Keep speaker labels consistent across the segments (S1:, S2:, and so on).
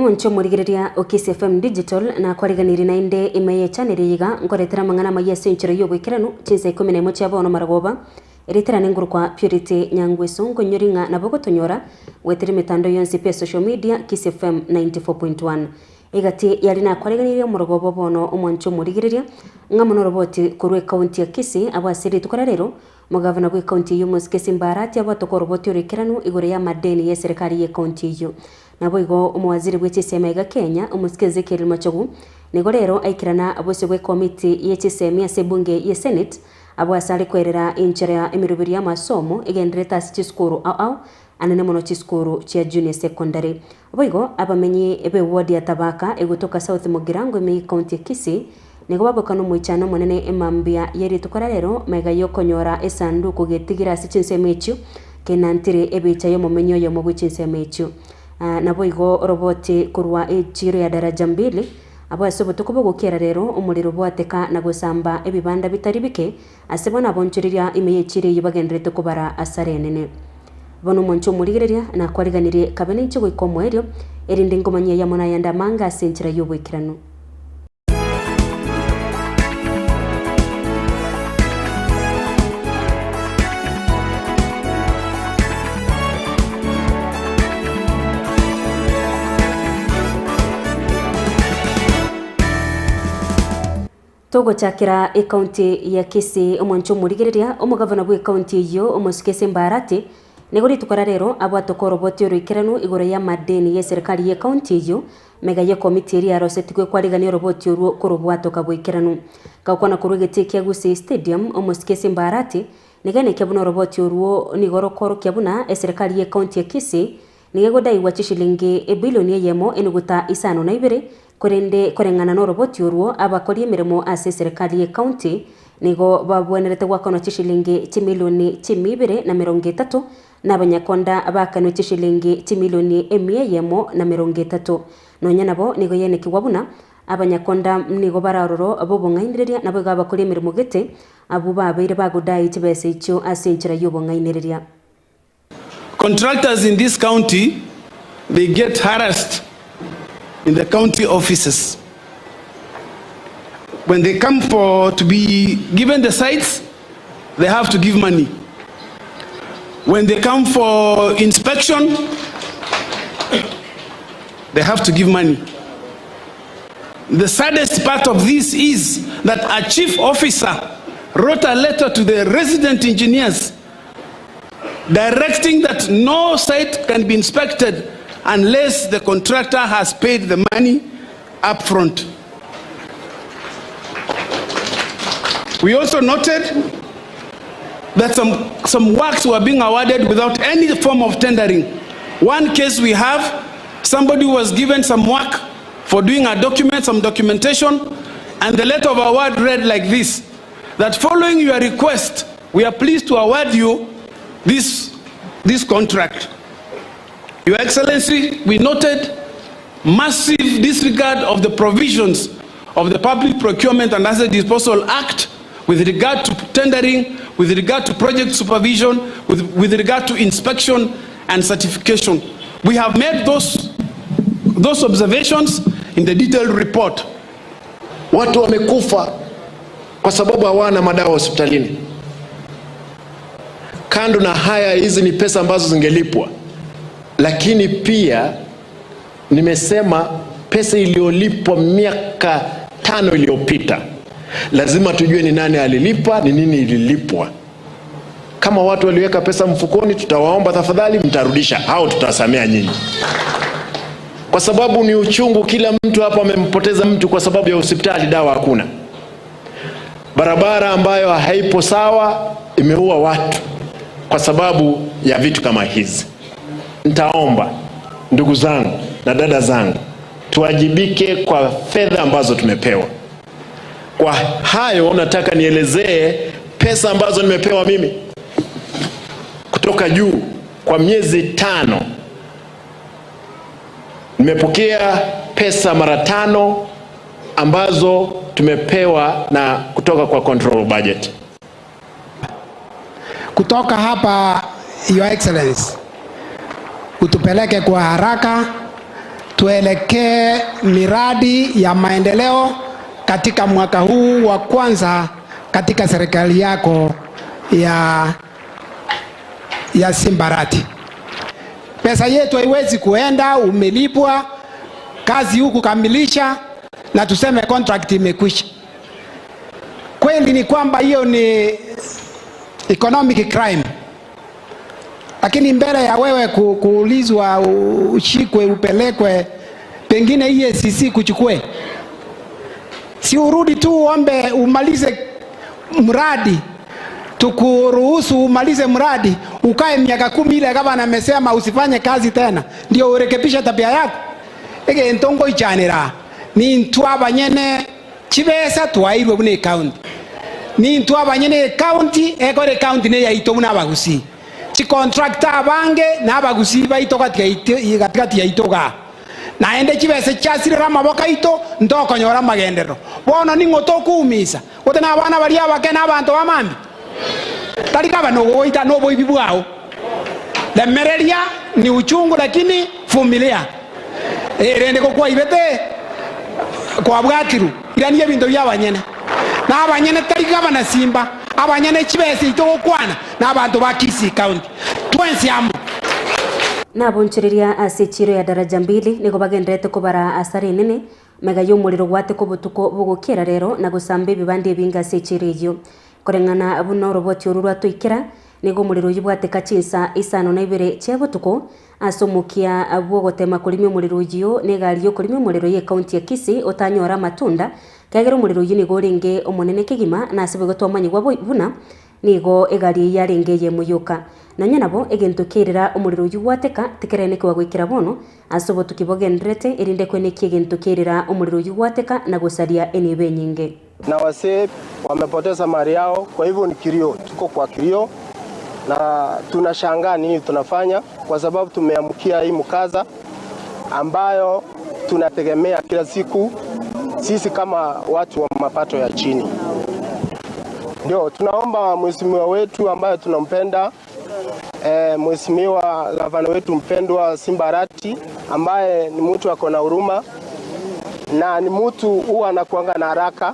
S1: Omonche omorigereria o Kisii FM Digital nakwariganirie naende ime ye channel eye iga nkoretera amang'ana amayia ase enchera y'oboikeranu chinsa ikomi na emo chia bono marogoba Ritirane ngorokwa Purity Nyangweso nkonyori ng'a nabo ogotonyora goetera emetandao yonsi pi ya social media Kisii FM 94.1. Egati yaria nakwareganirie omorogoba bono omwanche omorigereria ng'a mono oroboti korwa ecounty ya Kisii abwo ase rituko ria rero Omogavana bwe county eyio Mosike Simba Arati abwate okoroboti oroikeranu igoro ya amadeni ye eserekari ye county eyio. Naboigo omowaziri bwe chisemi aiga Kenya Omosike Ezekiel Machogu nigo rero aikerana bosio bwe committee ye chisemi ase ebunge ye Senate Abwo ase are kwerera enchera ya emeroberi y'amasomo egendererete ase chisukuru ao ao, anene mono chisukuru chia junior secondary. Boigo abamenyi b'eward ya Tabaka egotoka South Mugirango ime y'ecounty ya Kisii nigo baboka nomoichano omonene emambia ye rituko ria rero magega y'okonyora esanduku getigira ase chinsemo echio kenantire ebicha y'omomenyi oyomo bwe chinsemo echio. Naboigo oroboti korwa echiro ya Daraja Mbili Abwo ase obotuko bogokiera rero omorero bwateka na gosamba ebibanda bitari bike, ase bono abonchoreria ime y'echiiro eyio bagendererete kobara asara enene. Bono omonche omorigereria nakwariganirie kabe ninche goika omoerio, erinde ngomanyie ayamo nayande amange ase enchera y'oboikeranu. Togochakera ecounty ya Kisii omwancho omorigereria, omogavana bw'ecounty eyio omosike Simba Arati, nigo rituko ria rero abwate okoroboti oroikeranu igoro y'amadeni y'eserekari y'ecounty eyio, mega y'ekomiti eria yarosetigwe kwarigania oroboti orwo korobwatoka boikeranu. Gakwana korwa egetii kia Gusii Stadium, omosike Simba Arati, nigo enekia buna oroboti orwo nigo rokoorokia buna eserekari y'ecounty ya Kisii Nigo egodaigwa chishilingi ebilioni eyemo enuguta isano na ibere, korende koreng'ana noroboti orwo abakori emeremo ase eserekari y'ecounty nigo babwenerete gwakanwa chishilingi chimilioni chimia ibere na merongo etato, na abanyakonda baakanwe chishilingi chimilioni emia eyemo na merongo etato. Nonya nabo nigo yenekigwa buna abanyakonda nigo bare aroro b'obong'ainereria naboigo abakori emeremo gete abwo babeire bagodai chibesa echio ase enchera y'obong'ainereria.
S2: Contractors in this county they get harassed in the county offices. When they come for to be given the sites, they have to give money. When they come for inspection, they have to give money. The saddest part of this is that a chief officer wrote a letter to the resident engineers directing that no site can be inspected unless the contractor has paid the money up front. We also noted that some, some works were being awarded without any form of tendering. One case we have, somebody was given some work for doing a document, some documentation, and the letter of award read like this, that following your request, we are pleased to award you this, this contract. Your Excellency, we noted massive disregard of the provisions of the Public Procurement and Asset Disposal Act with regard to tendering, with regard to project supervision, with, with regard to inspection and certification. We have made those, those observations in the detailed report.
S3: Watu wamekufa kwa sababu hawana madawa hospitalini. Kando na haya, hizi ni pesa ambazo zingelipwa, lakini pia nimesema pesa iliyolipwa miaka tano iliyopita lazima tujue ni nani alilipa, ni nini ililipwa. Kama watu waliweka pesa mfukoni, tutawaomba tafadhali, mtarudisha au tutasamea nyinyi, kwa sababu ni uchungu. Kila mtu hapa amempoteza mtu kwa sababu ya hospitali, dawa hakuna. Barabara ambayo haipo sawa imeua watu kwa sababu ya vitu kama hizi. Nitaomba ndugu zangu na dada zangu, tuwajibike kwa fedha ambazo tumepewa. Kwa hayo nataka nielezee pesa ambazo nimepewa mimi kutoka juu kwa miezi tano. Nimepokea pesa mara tano ambazo tumepewa na kutoka kwa control budget.
S4: Kutoka hapa Your Excellency, utupeleke kwa haraka Tuelekee miradi ya maendeleo katika mwaka huu wa kwanza katika serikali yako ya, ya Simba Arati. Pesa yetu haiwezi kuenda, umelipwa kazi huku kamilisha, na tuseme contract imekwisha. Kweli ni kwamba hiyo ni economic crime, lakini mbele ya wewe kuulizwa ushikwe upelekwe, pengine EACC kuchukue, si urudi tu uombe umalize mradi, tukuruhusu umalize mradi, ukae miaka 10 ile gavana amesema usifanye kazi tena, ndio urekebishe tabia yako. Egento ngoichanera nintwe abanyene chibesa twairwe buna ecounty, nintwe abanyene ecounty ekore ecounty neyaito buna abagusii, chicontractor abange na abagusii baito katikati yaito iga, naende chibesa chiasirire amaboko aito ntokonyora amagenderero. Bono ning'o tokoumisa gote na abana baria abake na abanto bamambi tari gavana ogogoita na oboibi bwao. Remereria ni uchungu lakini vumilia. Erende gokwaibete kwabwatiru irania ebinto bia abanyene na abanyene tari gavana Simba, abanyene chibesa ito gokwana na abanto ba Kisii County twensi amo.
S1: Nabonchereria ase echiro ya daraja mbili nigo bagenderete kobara asara enene mega ya omorero gwateka obotuko bogokera rero na gosamba ebibanda ebinge ase echiro eyio. Koreng'ana buna oroboti oru rwatoikera nigo omorero oyio bwateka chinsa 52 chia botuko ase omokia bwogotema korimia omorero oyio na egari ya okorimia omorero ya ekaunti ya Kisii otanyora amatunda kegera omorero oyio nigo orenge omonene kegima na ase boigo twamanyigwa buna nigo egari eyio yarenge eyemoyoka. Nonya nabo egento kerera omorero oyio gwateka tikerenekewa goikera bono ase obotuki bogenderete erinde kwenekia egento kerera omorero oyio gwateka na gosaria enibo enyinge.
S5: Na wasee wamepoteza mali yao, kwa hivyo ni kilio, tuko kwa kilio na tunashangaa nini tunafanya, kwa sababu tumeamkia hii mkaza ambayo tunategemea kila siku sisi kama watu wa mapato ya chini. Ndio tunaomba mheshimiwa wetu ambaye tunampenda, mheshimiwa gavana wetu mpendwa Simba Arati, ambaye ni mtu ako na huruma na ni mtu huwa anakuanga na haraka,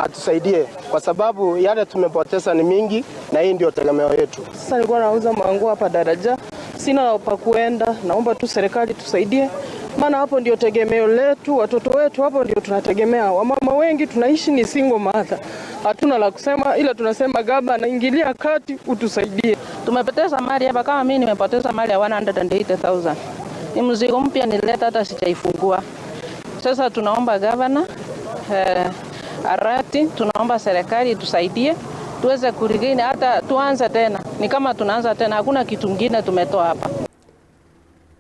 S5: atusaidie kwa sababu yale tumepoteza ni mingi na hii ndio tegemeo yetu.
S6: Sasa nilikuwa nauza manguo hapa daraja, sina pa kuenda, naomba tu serikali tusaidie, maana hapo ndio tegemeo letu, watoto wetu hapo ndio tunategemea. Wamama wengi tunaishi ni single mother, hatuna la kusema, ila tunasema gaba anaingilia kati utusaidie.
S7: Tumepoteza mali hapa, kama mimi nimepoteza mali ya 180,000. Ni mzigo mpya nilileta, hata sijaifungua. Sasa tunaomba gavana Arati, tunaomba serikali tusaidie tuweze kuregain, hata tuanze tena. Ni kama tunaanza tena, hakuna kitu kingine tumetoa hapa.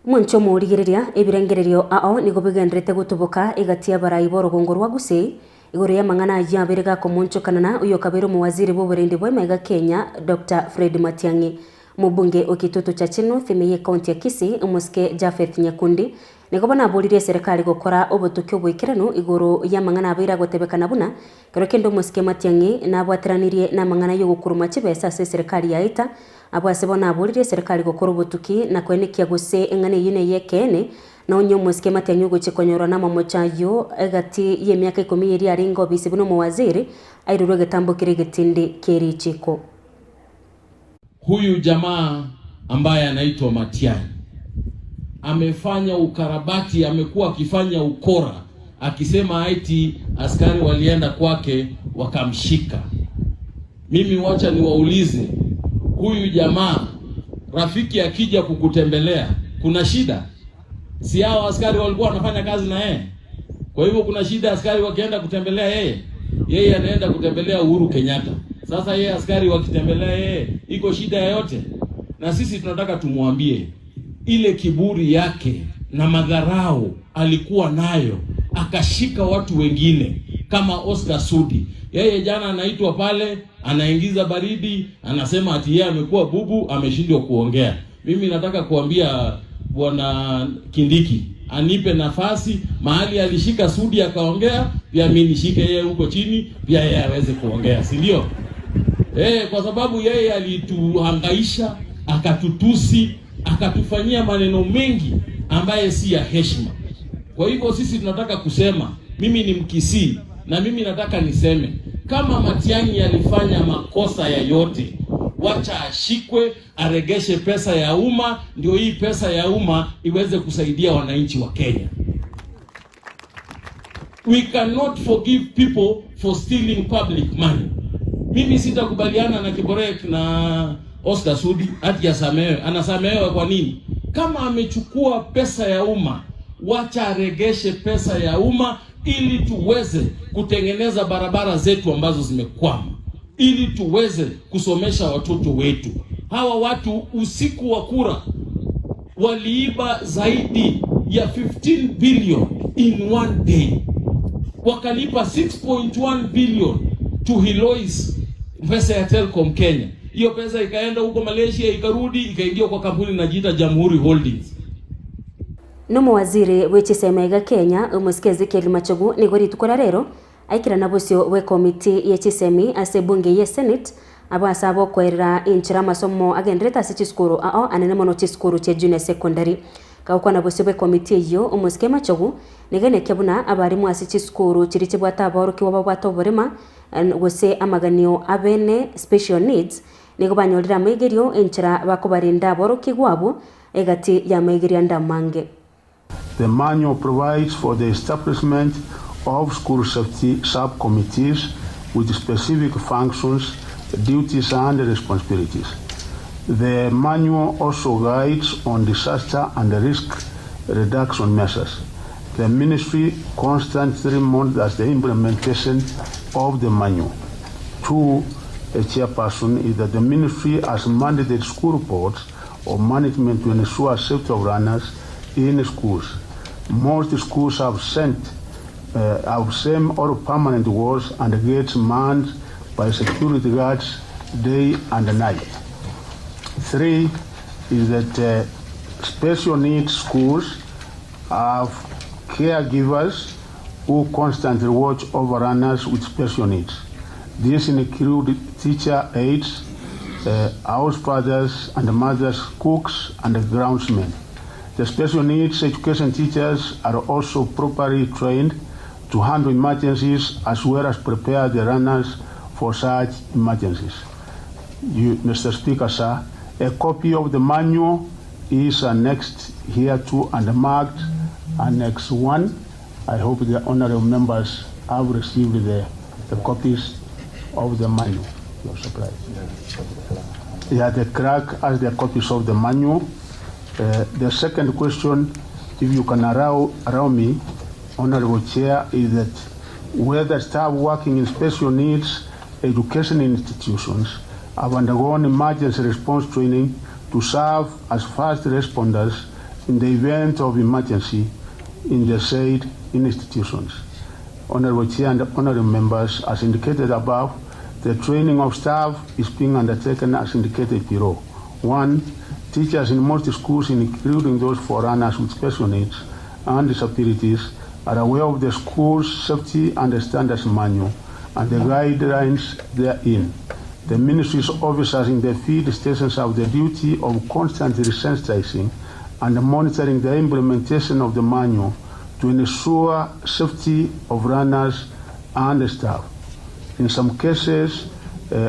S1: Mwancho murigereria ebirengererio ao nigo bigenderete gotuboka egatia barai borogongo rwa Gusii igoro ya mang'ana ya berega komonchokana na uyo kabere omuwaziri bw'oborendi bwa Emaiga Kenya Dr. Fred Matiang'i. Mubunge okitutu cha Chino thime ye county ya Kisii omosike Japheth Nyakundi nigo banaboririe serikali gokora obotuki oboikeranu igoro ya mang'ana abeire gotebekana buna kero kende omosike Matiang'i nabwateranirie na mang'ana yogokuruma chibesa ase serikali ya Ita abo ase bono aboririe serikali gokora obotuki na kwenekia gose eng'ana eyio neye ekeene na onye omosike Matiang'i ogochia konyorwa na amamocho ayio egati ya emiaka 10 eria arenge obisi buna omowaziri airurwe egetambo kere egetindi kere echiko.
S8: Huyu jamaa ambaye anaitwa Matiang'i amefanya ukarabati, amekuwa akifanya ukora akisema eti askari walienda kwake wakamshika. Mimi wacha niwaulize, huyu jamaa rafiki akija kukutembelea kuna shida? Si hao askari walikuwa wanafanya kazi na yeye? Kwa hivyo kuna shida askari wakienda kutembelea yeye? Yeye anaenda kutembelea Uhuru Kenyatta. Sasa yeye askari wakitembelea yeye iko shida yoyote? Na sisi tunataka tumwambie ile kiburi yake na madharau alikuwa nayo, akashika watu wengine kama Oscar Sudi. Yeye jana anaitwa pale, anaingiza baridi, anasema ati yeye amekuwa bubu, ameshindwa kuongea. Mimi nataka kuambia Bwana Kindiki anipe nafasi mahali alishika Sudi akaongea, pia mimi nishike yeye huko chini, pia yeye aweze kuongea, si ndio? Kwa sababu yeye alituhangaisha, akatutusi, akatufanyia maneno mengi ambaye si ya heshima. Kwa hivyo sisi tunataka kusema, mimi ni Mkisii na mimi nataka niseme kama Matiang'i alifanya makosa yoyote, wacha ashikwe, aregeshe pesa ya umma, ndio hii pesa ya umma iweze kusaidia wananchi wa Kenya. We cannot forgive people for stealing public money. Mimi sitakubaliana na Kiborek na Oscar Sudi ati asamehewe. Anasamehewa kwa nini? Kama amechukua pesa ya umma, wacha aregeshe pesa ya umma ili tuweze kutengeneza barabara zetu ambazo zimekwama, ili tuweze kusomesha watoto wetu. Hawa watu usiku wa kura waliiba zaidi ya 15 billion in one day, wakalipa 6.1 billion to Heloise, pesa ya Telcom Kenya. Hiyo pesa ikaenda huko Malaysia, ikarudi ikaingia kwa kampuni inajiita Jamhuri Holdings.
S1: Nomowaziri bwe chisemo iga Kenya, omosike Ezekiel Machogu nigo rituko ria rero aikirana bosio bwe committee ye chisemi ase ebunge ye Senate abo ase abokoerera enchera amasomo agenderete ase chisukuru ao anene mono chisukuru chia junior secondary. Gagokwana bosio bwe committee eyio omosike Machogu nigo enekia buna abarimu ase chisukuru chiria chibwate aborokigwa babwate oborema gose amaganio abene, special needs, nigo banyorire amaigerio enchera bakobarenda aborokigwa abwo egati y'amaigerio ande amange.
S9: The manual provides for the establishment of school safety subcommittees with specific functions, duties and responsibilities. The manual also guides on disaster and risk reduction measures. The ministry constantly monitors the implementation of the manual. 2, a chairperson, is that the ministry has mandated school boards or management to ensure safety of learners in schools. Most schools have sent have same or permanent walls and gates manned by security guards day and night. 3 is that special needs schools have caregivers who constantly watch over learners with special needs. These include teacher aides, house fathers and mothers, cooks and groundsmen. The special needs education teachers are also properly trained to handle emergencies as well as prepare the learners for such emergencies. You, Mr. Speaker, sir, a copy of the manual is annexed hereto and marked Annex 1. I hope the honorable members have received the copies of the manual. Your surprise. Yeah, the clerk has the copies of the manual. The second question, if you can allow me, Honorable Chair, is that whether staff working in special needs education institutions have undergone emergency response training to serve as first responders in the event of emergency in the said institutions. Honorable Chair and honorable members, as indicated above, the training of staff is being undertaken as indicated below. 1, teachers in most schools, including those for learners with special needs and disabilities, are aware of the school's safety and standards manual and the guidelines therein. The ministry's officers in the field stations have the duty of constantly sensitizing and monitoring the implementation of the manual to ensure safety of learners and staff. In some cases,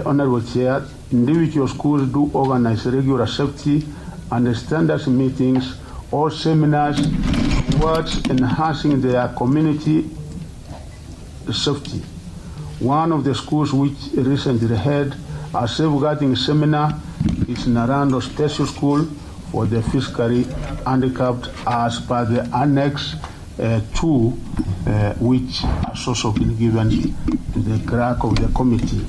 S9: Honorable Chair, individual schools do organize regular safety and standards meetings or seminars towards enhancing their community safety. One of the schools which recently had a safeguarding seminar is Narando Special School for the Physically Handicapped as per the Annex 2, which has also been given to the clerk of the committee.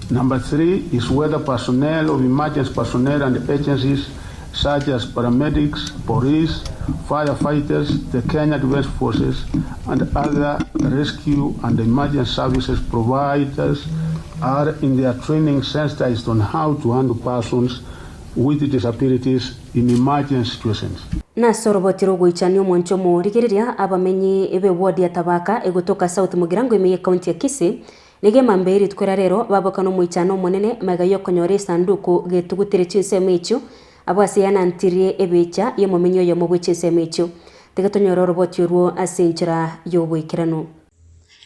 S9: Number 3 is whether personnel of emergency personnel and agencies such as paramedics, police, firefighters, the Kenya Defence Forces, and other rescue and emergency services providers are in their training sensitized on how to handle persons with disabilities in emergency situations.
S1: Nase oroboti rogoichania omwancho omorigereria abamenyi b'eward ya Tabaka egotoka South Mugirango ime y'ecounty ya Kisii nigo emambia rituko ria rero baboka nomoichano omonene magega yokonyora esanduku getugutire chinsemo echio abwo ase yanantirie ebicha y'omomenyi oyomo bwe chinsemo echio. Tiga tonyore oroboti orwo ase enchera y'oboikeranu.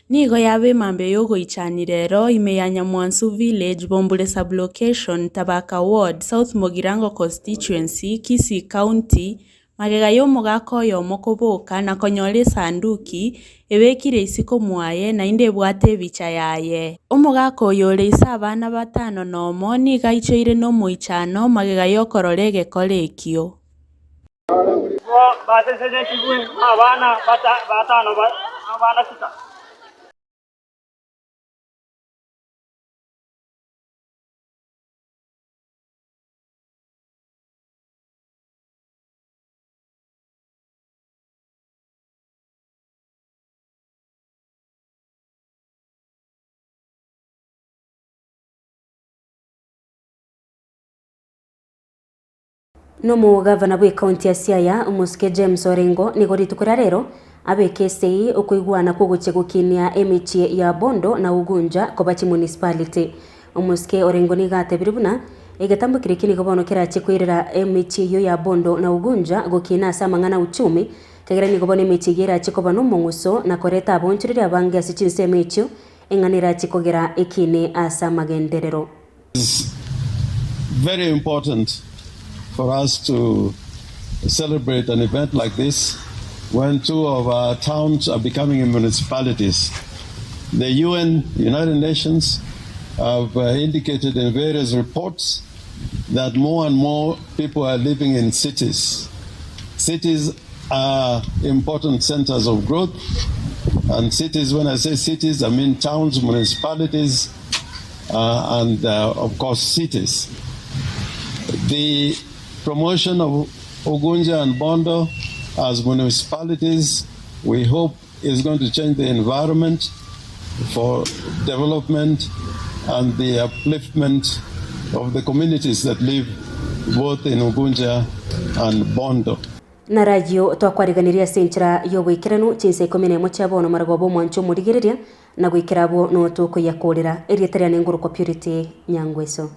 S10: Nigo yaba emambia y'ogoichania rero ime ya Nyamwansu Village, Bombure Sub-location, Tabaka Ward, South Mugirango Constituency, Kisii County, magega y'omogaka oyomo koboka na konyora esanduki ebekire isiko mwaye naende ebwate ebicha yaye. Omogaka oyo ore ise abana batano nomo nigo aichoire nomoichano magega y'okorora egekora ekio.
S11: Basesenetigwe abana batano abana sita.
S1: Nomogavana bw'ecounty ya Siaya, Omosike James Orengo, nigo rituko ria rero abeke esegi okoigwana kw'ogochia gokinia emechie ya Bondo na Ugunja koba chimunicipality. Omosike Orengo nigo atebirie buna egetambo keria eki nigo bono kerache koirera emechie eyio ya Bondo na Ugunja gokina ase amang'ana a uchumi, kegera nigo bono emechie eyio erache koba nomong'uso na koreta abonchoreria abange ase chinsemo echio, eng'ana erache kogera ekine ase amagenderero.
S12: is very important for us to celebrate an event like this when two of our towns are becoming municipalities. The UN, United Nations, have indicated in various reports that more and more people are living in cities. Cities are important centers of growth, and cities, when I say cities, I mean towns, municipalities, and of course cities. The promotion of Ugunja and Bondo as municipalities, we hope is going to change the environment for development and the upliftment of the communities that live both in Ugunja and Bondo.
S1: Narayio twakwariganirie ase enchera y'oboikeranu chinsa ikomi nemo chia bono marogoba omwancho omorigereria, na goikera abwo notokoyakoorera. Erieta riane ngorokwa Purity Nyangweso.